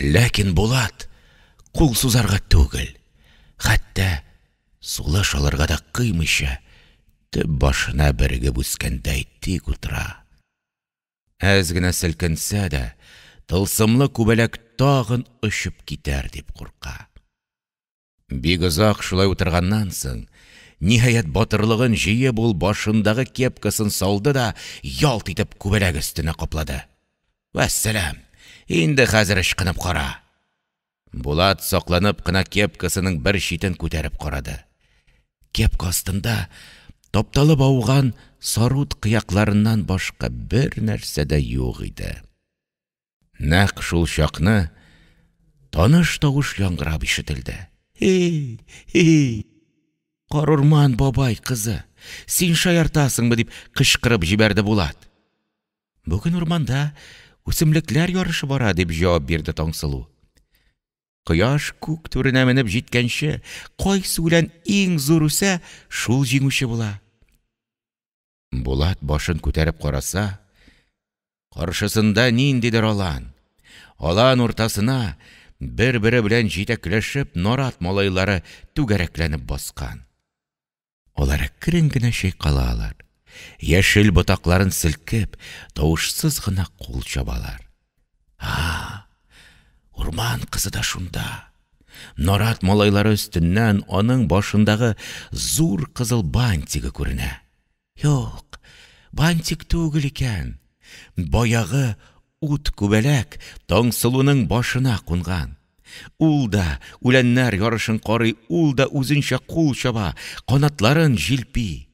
Ләкин Булат кул сузарга түгел, хәтта сулыш алырга да кыймыйча, төп башына берегеп үскәндәй тик утыра. Әз генә селкенсә дә, тылсымлы күбәләк тагын очып китәр дип курка. Бик озак шулай утырганнан соң, ниһаять, батырлыгын җыеп, ул башындагы кепкасын салды да ялт итеп күбәләк өстенә каплады. Вәссәлам! Инде хәзер ычкынып кара! Булат сакланып кына кепкасының бер читен күтәреп карады. Кепка астында тапталып ауган сарут кыякларыннан башка бер нәрсә дә юк иде. Нәкъ шул чакны таныш тавыш яңгырап ишетелде. «Һи, һи! Карурман бабай кызы, син шаяртасыңмы?» – дип кычкырып җибәрде Булат. «Бүген урманда үсемлекләр ярышы бара», – дип җавап бирде Таңсылу. «Кояш күк түренә менеп җиткәнче, кайсы үлән иң зур үсә, шул җиңүче була». Булат башын күтәреп караса, каршысында ниндидер алан. Алан уртасына бер-бере белән җитәкләшеп нарат малайлары түгәрәкләнеп баскан. Алар әкрен генә чайкалалар, яшел ботакларын селкеп, тавышсыз гына кул чабалар. А, урман кызы да шунда. Нарат малайлары өстеннән аның башындагы зур кызыл бантигы күренә. Юк, бантик түгел икән. Баягы ут күбәләк Таңсылуның башына кунган. Ул да үләннәр ярышын карый, ул да үзенчә кул чаба, канатларын җилпи.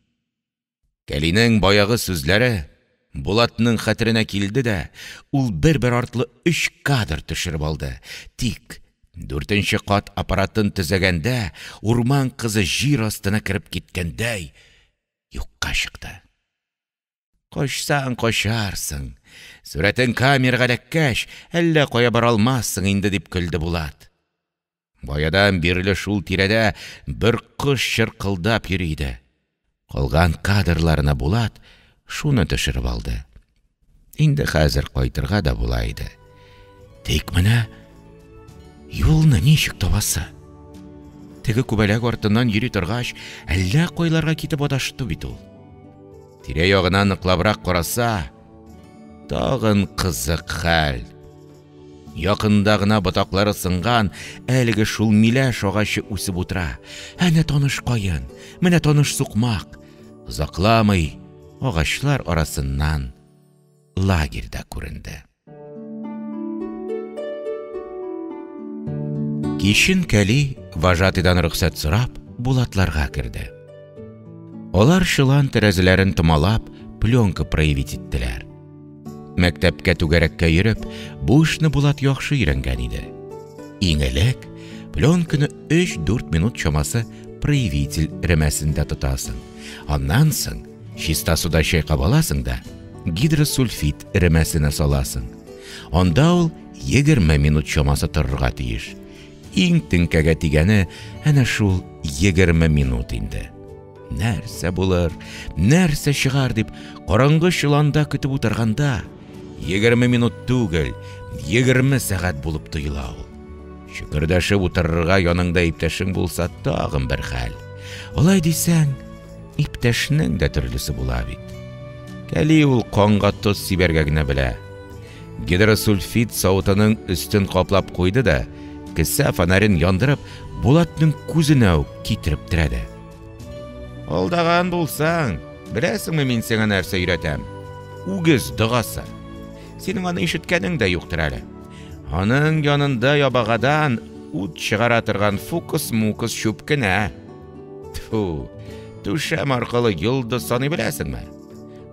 Кәлинең баягы сүзләре Булатның хәтеренә килде дә, ул бер-бер артлы өч кадр төшереп алды. Тик дүртенче кат аппаратын төзәгәндә, урман кызы җир астына кереп киткәндәй юкка чыкты. Качсаң качарсың, сурәтең камерага эләккәч, әллә кая бара алмассың инде, дип көлде Булат. Баядан бирле шул тирәдә бер кош чыркылдап йөри иде. Калган кадрларына Булат шуны төшереп алды. Инде хәзер кайтырга да була иде. Тик менә юлны ничек табасы? Теге күбәләк артыннан йөри торгач, әллә кайларга китеп адашты бит ул. Тирә-ягына ныклабрак караса, тагын кызык хәл. Якында гына ботаклары сынган әлеге шул миләш агачы үсеп утыра. Әнә таныш каен, менә таныш сукмак. Озакламый агачлар арасыннан лагерь да күренде. Кичен Кәли, вожатыйдан рөхсәт сорап, Булатларга керде. Алар чолан тәрәзәләрен томалап, пленка проявить иттеләр. Мәктәпкә түгәрәккә йөреп, бу эшне Булат яхшы өйрәнгән иде. Иң элек пленканы 3-4 минут чамасы проявитель эремәсендә тотасың. Аннан соң чиста суда чайкап аласың да гидросульфид эремәсенә саласың. Анда ул 20 минут чамасы торырга тиеш. Иң теңкәгә тигәне әнә шул 20 минут инде. Нәрсә булыр, нәрсә чыгар дип, караңгы чоланда көтеп утырганда, 20 минут түгел, 20 сәгать булып тоела ул. Чөкердәшеп утырырга яныңда иптәшең булса, тагын бер хәл. Алай дисәң, иптәшнең дә төрлесе була бит. Кәли ул канга тоз сибәргә генә белә. Гидросульфид савытының өстен каплап куйды да, кесә фонарен яндырып, Булатның күзенә үк китереп терәде. Алдаган булсаң, беләсеңме, мин сиңа нәрсә өйрәтәм? Үгез догасы. Синең аны ишеткәнең дә юктыр әле. Аның янында ябагадан ут чыгара торган фокус-мукус чүп кенә. Тфу, түшәм аркылы йолдыз саный беләсеңме?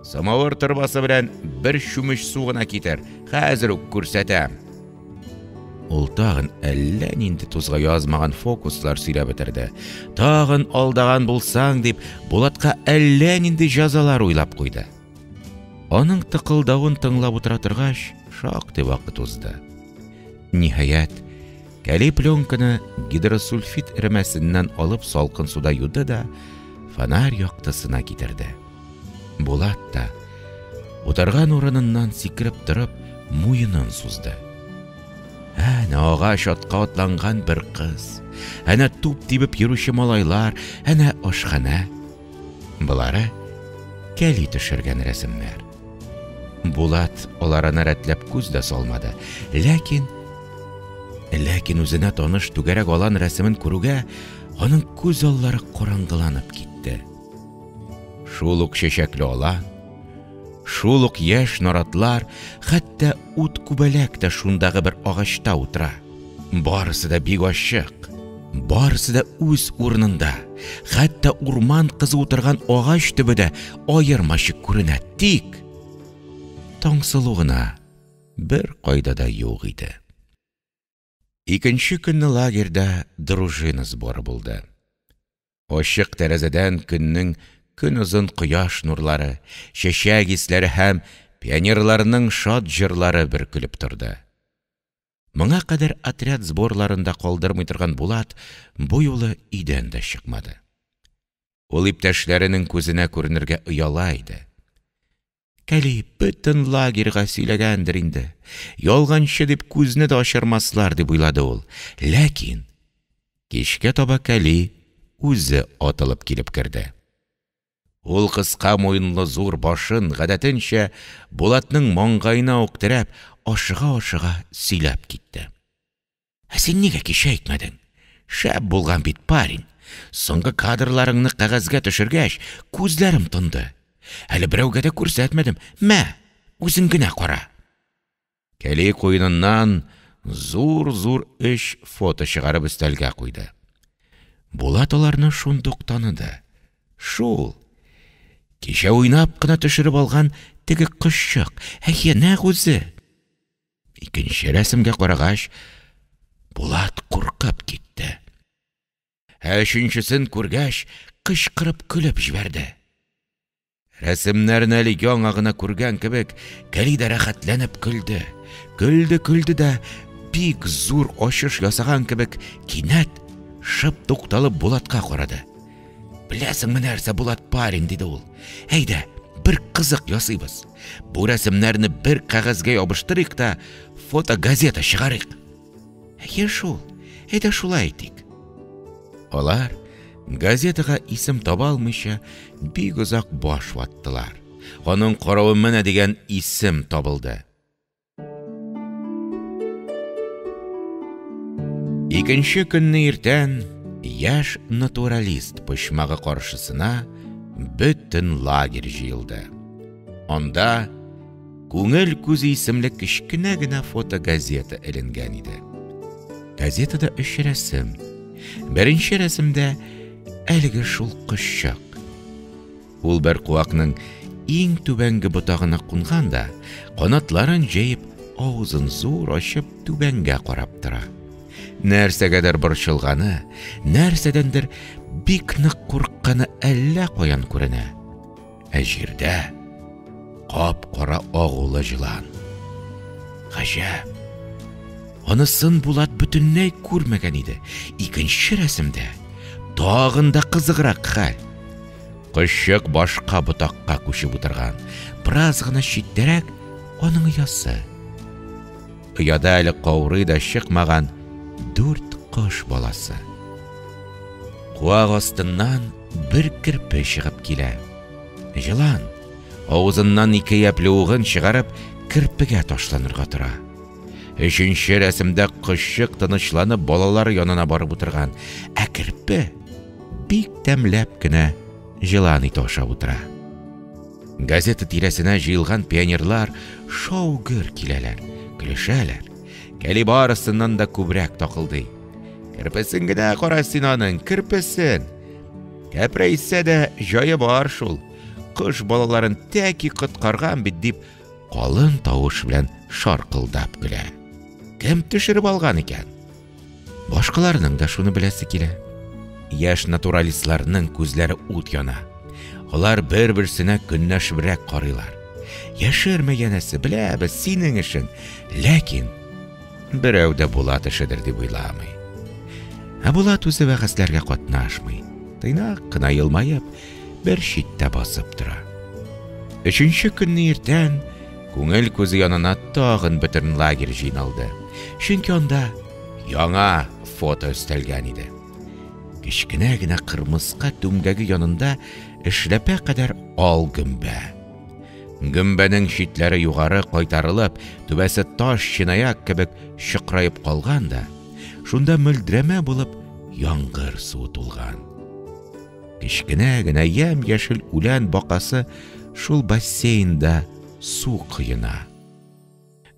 Самавыр торбасы белән бер чүмеч су гына китер, хәзер үк күрсәтәм. Ул тагын әллә нинди тузга язмаган фокуслар сөйләп бетерде. Тагын алдаган булсаң дип, Булатка әллә нинди җәзалар уйлап куйды. Аның тыкылдавын тыңлап утыра торгач, шактый вакыт узды. Ниһаять, Кәли пленканы гидросульфид эремәсеннән алып салкын суда юды да фонарь яктысына китерде. Булат та, утырган урыныннан сикереп торып, муенын сузды. Әнә агач атка атланган бер кыз, әнә туп тибеп йөрүче малайлар, әнә ашханә. Болары Кәли төшергән рәсемнәр. Булат аларына рәтләп күз дә салмады, ләкин ләкин үзенә таныш түгәрәк алан рәсемен күрүгә, аның күз аллары караңгыланып китте. Шул ук чәчәкле алан, шул ук яшь наратлар, хәтта ут күбәләк тә шундагы бер агачта утыра. Барысы да бик ачык, барысы да үз урынында. Хәтта урман кызы утырган агач төбе дә аермачык күренә. Тик Таңсылу гына бер кайда да юк иде. Икенче көнне лагерьда дружина сборы булды. Ачык тәрәзәдән көннең көнозын кояш нурлары, чәчәк исләре һәм пионерларның шат җырлары бөркелеп торды. Моңа кадәр отряд сборларында калдырмый торган Булат бу юлы өйдән дә чыкмады. Ул иптәшләренең күзенә күренергә ояла иде. Кәли бөтен лагерьга сөйләгәндер инде. Ялганчы дип күзне дә ачырмаслар дип уйлады ул. Ләкин кичкә таба Кәли үзе атылып килеп керде. Ул кыска муенлы зур башын, гадәтенчә, Булатның маңгаена ук терәп, ашыга-ашыга сөйләп китте. Ә син нигә кичә әйтмәдең? Шәп булган бит, парень. Соңгы кадрларыңны кәгазьгә төшергәч, күзләрем тонды. Әле берәүгә дә күрсәтмәдем. Мә, үзең генә кара. Кәли куеныннан зур-зур өч фото чыгарып өстәлгә куйды. Булат аларны шундук таныды. Шул. Кичә уйнап кына төшереп алган теге кошчык, әйе, нәкъ үзе. Икенче рәсемгә карагач, Булат куркып китте. Ә өченчесен күргәч, кычкырып көлеп җибәрде. Рәсемнәрне әле яңа гына күргән кебек, Кәли дә рәхәтләнеп көлде. Көлде-көлде дә, бик зур ачыш ясаган кебек, кинәт шып тукталып Булатка карады. Беләсеңме нәрсә, Булат парень, диде ул. Әйдә, бер кызык ясыйбыз. Бу рәсемнәрне бер кәгазьгә ябыштырыйк та, фотогазета чыгарыйк. Әйе шул, әйдә шулай итик. Алар газетага исем таба алмыйча бик озак баш ваттылар. Аның каравы менә дигән исем табылды. Икенче көнне иртән яшь натуралист почмагы каршысына бөтен лагерь җыелды. Анда Күңел күзе исемле кечкенә генә фотогазета эленгән иде. Газетада өч рәсем. Беренче рәсемдә әлеге шул кошчык. Ул бер куакның иң түбәнге ботагына кунган да, канатларын җәеп, авызын зур ачып түбәнгә карап тора. Нәрсәгәдер борчылганы, нәрсәдәндер бик нык курыкканы әллә каян күренә. Ә җирдә кап-кара агулы җылан. Гаҗәп! Анысын Булат бөтенләй күрмәгән иде. Икенче рәсемдә тагын да кызыграк хәл. Кошчык башка ботакка күчеп утырган. Бераз гына читтәрәк аның оясы. Ояда әле каурый да чыкмаган дүрт кош баласы. Куак астыннан бер керпе чыгып килә. Җылан, авызыннан ике япьле угын чыгарып, керпегә ташланырга тора. Өченче рәсемдә кошчык тынычланып балалар янына барып утырган, ә керпе бик тәмләп кенә җылан ите ашап утыра. Газета тирәсенә җыелган пионерлар шау-гөр киләләр, көлешәләр. Кәли барысыннан да күбрәк такылдый. Керпесен генә кара син аның, керпесен! Кәпрәйсә дә җае бар шул. Кош балаларын тәки коткарган бит, дип, калын тавыш белән шаркылдап көлә. Кем төшереп алган икән? Башкаларның да шуны беләсе килә. Яшь натуралистларның күзләре ут яна. Алар бер-берсенә көнләшебрәк карыйлар. Яшермә, янәсе, беләбез, синең эшең. Ләкин берәү дә Булат эшедер дип уйламый. Ә Булат үзе бәхәсләргә катнашмый. Тыйнак кына елмаеп, бер читтә басып тора. Өченче көнне иртән күңел күзе янына тагын бөтен лагерь җыйналды. Чөнки анда яңа фото өстәлгән иде. Кечкенә генә кырмыска түмгәге янында эшләпә кадәр ал гөмбә. Гөмбәнең читләре югары кайтарылып, түбәсе таш чынаяк кебек чокыраеп калган да, шунда мөлдерәмә булып яңгыр суы тулган. Кечкенә генә ямь-яшел үлән бакасы шул бассейнда су коена.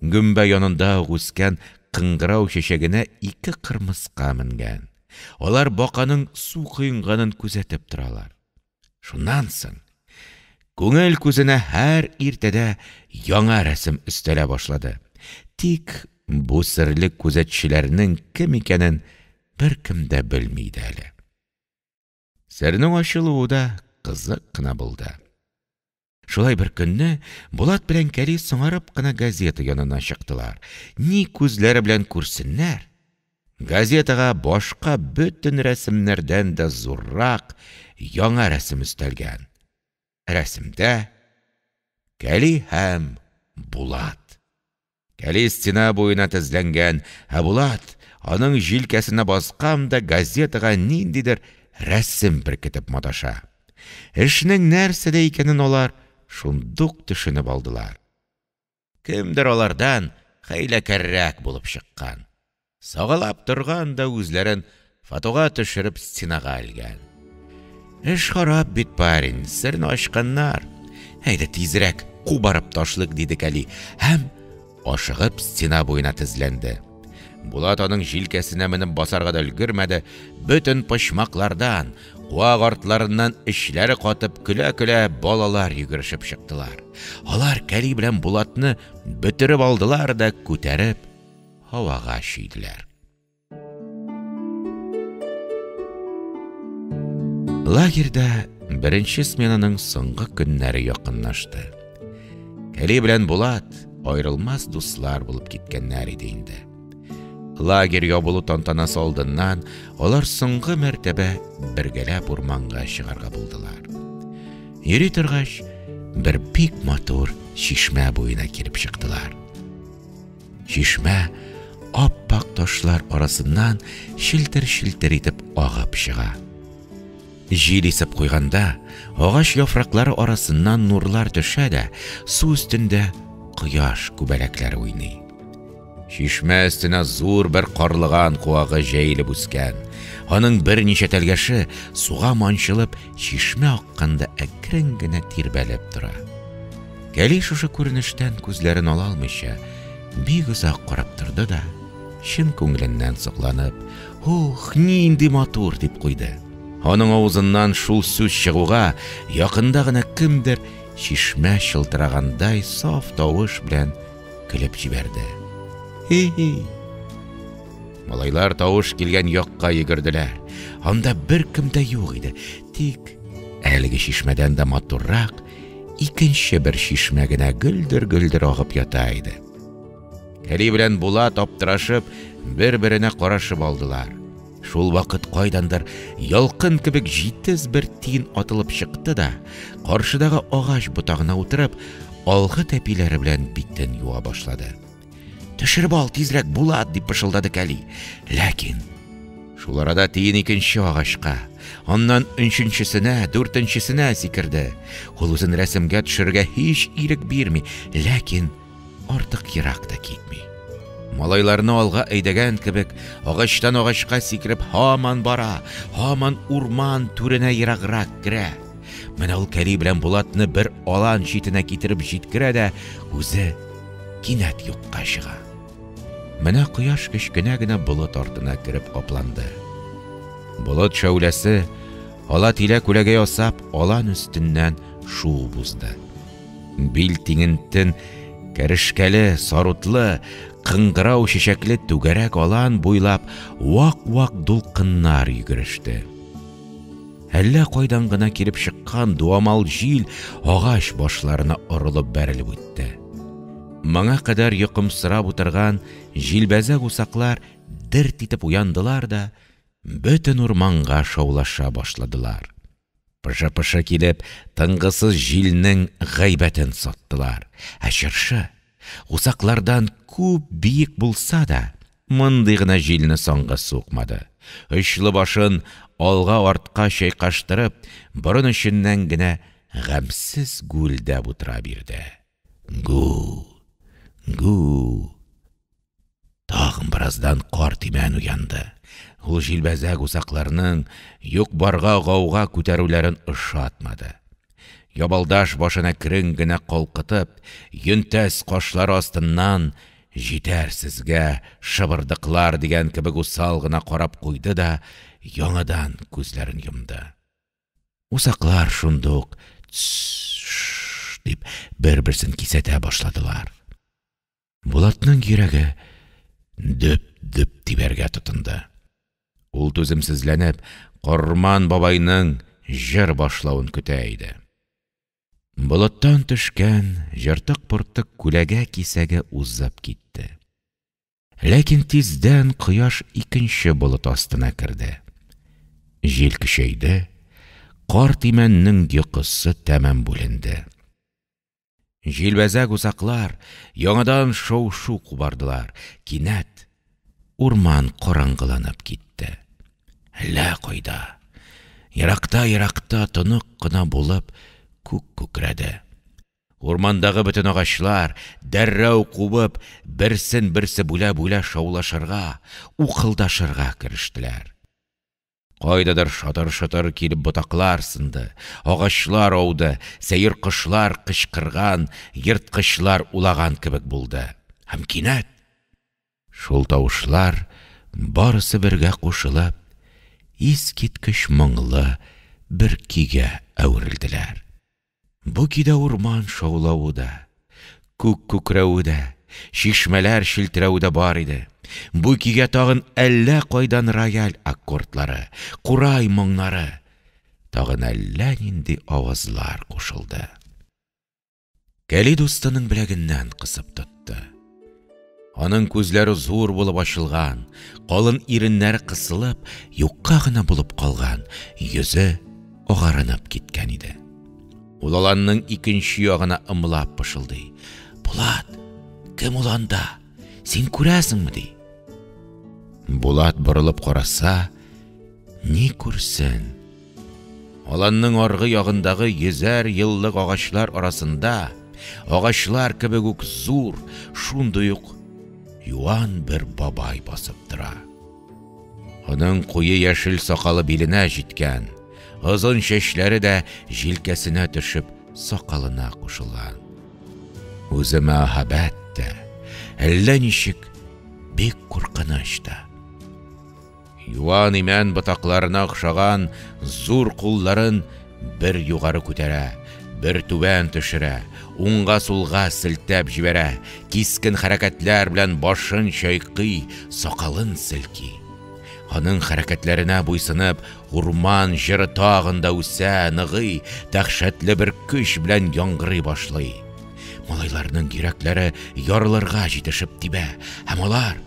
Гөмбә янында ук үскән кыңгырау чәчәгенә ике кырмыска менгән. Алар баканың су коенганын күзәтеп торалар. Шуннан соң күңел күзенә һәр иртәдә яңа рәсем өстәлә башлады. Тик бу серле күзәтчеләрнең кем икәнен беркем дә белми иде әле. Сернең ачылуы да кызык кына булды. Шулай бер көнне Булат белән Кәли соңарып кына газета янына чыктылар. Ни күзләре белән күрсеннәр! Газетага башка бөтен рәсемнәрдән дә зуррак яңа рәсем өстәлгән. Рәсемдә Кәли һәм Булат. Кәли стена буена тезләнгән, ә Булат аның җилкәсенә баскан да газетага ниндидер рәсем беркетеп маташа. Эшнең нәрсәдә икәнен алар шундук төшенеп алдылар. Кемдер алардан хәйләкәррәк булып чыккан. Сагалап торган да үзләрен фотога төшереп стенага элгән. Эш харап бит, парень, серне ачканнар. Әйдә тизрәк кубарып ташлыйк, диде Кәли һәм ашыгып стена буена тезләнде. Булат аның җилкәсенә менеп басарга да өлгермәде, бөтен почмаклардан, куак артларыннан эчләре катып көлә-көлә балалар йөгерешеп чыктылар. Алар Кәли белән Булатны бөтереп алдылар да күтәреп һавага чөйделәр. Лагерьда беренче сменаның соңгы көннәре якынлашты. Кәли белән Булат аерылмас дуслар булып киткәннәр иде инде. Лагерь ябылу тантанасы алдыннан алар соңгы мәртәбә бергәләп урманга чыгарга булдылар. Йөри торгач, бер бик матур чишмә буена килеп чыктылар. Чишмә ап-ак ташлар арасыннан челтер-челтер итеп агып чыга. Җил исеп куйганда, агач яфраклары арасыннан нурлар төшә дә, су өстендә кояш күбәләкләре уйный. Чишмә өстенә зур бер карлыган куагы җәелеп үскән. Аның берничә тәлгәше суга манчылып, чишмә акканда әкрен генә тирбәлеп тора. Кәли шушы күренештән күзләрен ала алмыйча, бик озак карап торды да, чын күңеленнән сокланып, "Ух, нинди матур!" дип куйды. Аның авызыннан шул сүз чыгуга, якында гына кемдер чишмә чылтырагандай саф тавыш белән көлеп җибәрде. Хи-хи! Малайлар тавыш килгән якка йөгерделәр. Анда беркем дә юк иде. Тик әлеге чишмәдән дә матуррак икенче бер чишмә генә гөлдер-гөлдер агып ята иде. Кәли белән Булат аптырашып, бер-беренә карашып алдылар. Шул вакыт кайдандыр ялкын кебек җитез бер тиен атылып чыкты да, каршыдагы агач ботагына утырып, алгы тәпиләре белән битен юа башлады. Төшереп ал тизрәк, Булат, дип пышылдады Кәли. Ләкин шул арада тиен икенче агачка, аннан өченчесенә, дүртенчесенә сикерде. Ул үзен рәсемгә төшерергә һич ирек бирми, ләкин артык ерак та китми. Малайларны алга әйдәгән кебек, агачтан агачка сикереп һаман бара, һаман урман түренә ераграк керә. Менә ул Кәли белән Булатны бер алан читенә китереп җиткерә дә, үзе кинәт юкка чыга. Менә кояш кечкенә генә болыт артына кереп капланды. Болыт шәүләсе ала-тилә күләгә ясап, алан өстеннән шуып узды. Бил тиңентен кәрешкәле, сарутлы, кыңгырау чәчәкле түгәрәк алан буйлап вак-вак дулкыннар йөгереште. Әллә кайдан гына килеп чыккан дуамал җил агач башларына орылып бәрелеп үтте. Моңа кадәр йокымсырап утырган җилбәзәк усаклар дерт итеп уяндылар да бөтен урманга шаулаша башладылар. Пышы-пышы килеп, тынгысыз җилнең гайбәтен саттылар. Ә чыршы, усаклардан күп биек булса да, мондый гына җилне санга сукмады. Очлы башын алга-артка чайкаштырып, борын эченнән генә гамьсез гүелдәп утыра бирде. Гү! Гү! Тагын бераздан карт имән уянды. Ул җилбәзәк усакларның юк-барга гауга күтәрүләрен ошатмады. Ябалдаш башын әкрен генә калкытып, йөнтәс кашлары астыннан «Җитәр сезгә, шыбырдыклар!» дигән кебек усал гына карап куйды да яңадан күзләрен йомды. Усаклар шундук «Тсс-шш!» дип бер-берсен кисәтә башладылар. Булатның йөрәге дөп-дөп тибәргә тотынды. Ул түземсезләнеп, Корман бабайның җыр башлавын көтә иде. Болыттан төшкән җыртык-портык күләгә кисәге узып китте. Ләкин тиздән кояш икенче болыт астына керде. Җил көчәйде, карт имәннең йокысы тәмам бүленде. Җилбәзәк усаклар яңадан шау-шу кубардылар. Кинәт урман караңгыланып китте. Әллә кайда, еракта-еракта тонык кына булып күк күкрәде. Урмандагы бөтен агачлар, дәррәү кубып, берсен-берсе бүлә-бүлә шаулашырга, ухылдашырга керештеләр. Кайдадыр шатыр-шотыр килеп ботаклар сынды, агачлар ауды, сәер кошлар кычкырган, ерткычлар улаган кебек булды. Һәм кинәт шул тавышлар барысы бергә кушылып, искиткеч моңлы бер көйгә әверелделәр. Бу көйдә урман шаулавы да, күк күкрәве дә, чишмәләр челтерәве дә бар иде. Бу көйгә тагын әллә кайдан рояль аккордлары, курай моңнары, тагын әллә нинди авазлар кушылды. Кәли дустының беләгеннән кысып тотты. Аның күзләре зур булып ачылган, калын иреннәре кысылып, юкка гына булып калган, йөзе агарынып киткән иде. Ул аланның икенче ягына ымлап пышылдый. Булат, кем ул анда? Син күрәсеңме, ди. Булат борылып караса, ни күрсен? Аланның аргы ягындагы йөзәр еллык агачлар арасында, агачлар кебек үк зур, шундый ук юан бер бабай басып тора. Аның куе яшел сакалы биленә җиткән, озын чәчләре дә җилкәсенә төшеп сакалына кушылган. Үзе мәһабәт тә, әллә ничек бик куркыныч та. Юан имән ботакларына охшаган зур кулларын бер югары күтәрә, бер түбән төшерә, уңга-сулга селтәп җибәрә, кискен хәрәкәтләр белән башын чайкый, сакалын селки. Аның хәрәкәтләренә буйсынып, урман җыры тагын да үсә, ныгый, дәһшәтле бер көч белән яңгырый башлый. Малайларның йөрәкләре ярылырга җитешеп тибә, һәм алар,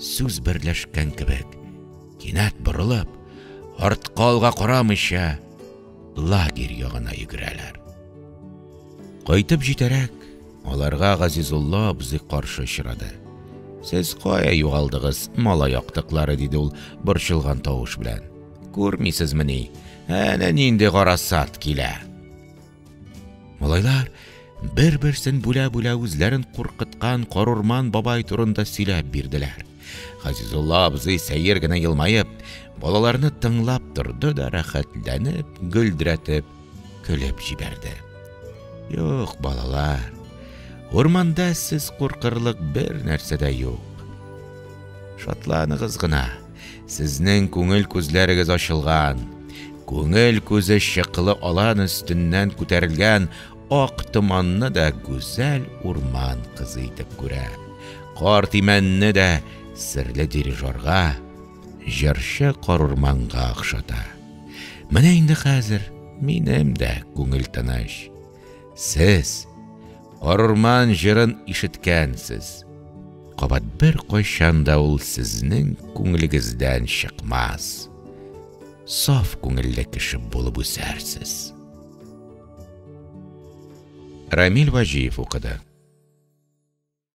сүз берләшкән кебек, кинәт борылып, артка-алга карамыйча, лагерь ягына йөгерәләр. Кайтып җитәрәк, аларга Газизулла абзый каршы очрады. Сез кая югалдыгыз, малай актыклары, диде ул борчылган тавыш белән. Күрмисезмени, әнә нинди гарасат килә. Малайлар бер-берсен бүлә-бүлә үзләрен куркыткан Карурман бабай турында сөйләп бирделәр. Газизулла абзый сәер генә елмаеп, балаларны тыңлап торды да рәхәтләнеп, гөлдерәтеп көлеп җибәрде. Юк, балалар, урманда сез куркырлык бер нәрсә дә юк. Шатланыгыз гына, сезнең күңел күзләрегез ачылган. Күңел күзе чыкылы алан өстеннән күтәрелгән ак томанны да гүзәл урман кызы итеп күрә. Карт имәнне дә серле дирижерга, җырчы карурманга охшата. Менә инде хәзер минем дә күңел тыныч. Сез Карурман җырын ишеткәнсез. Кабат беркайчан да ул сезнең күңелегездән чыкмас. Саф күңелле кеше булып үсәрсез. Рамил Вәҗиев укыды.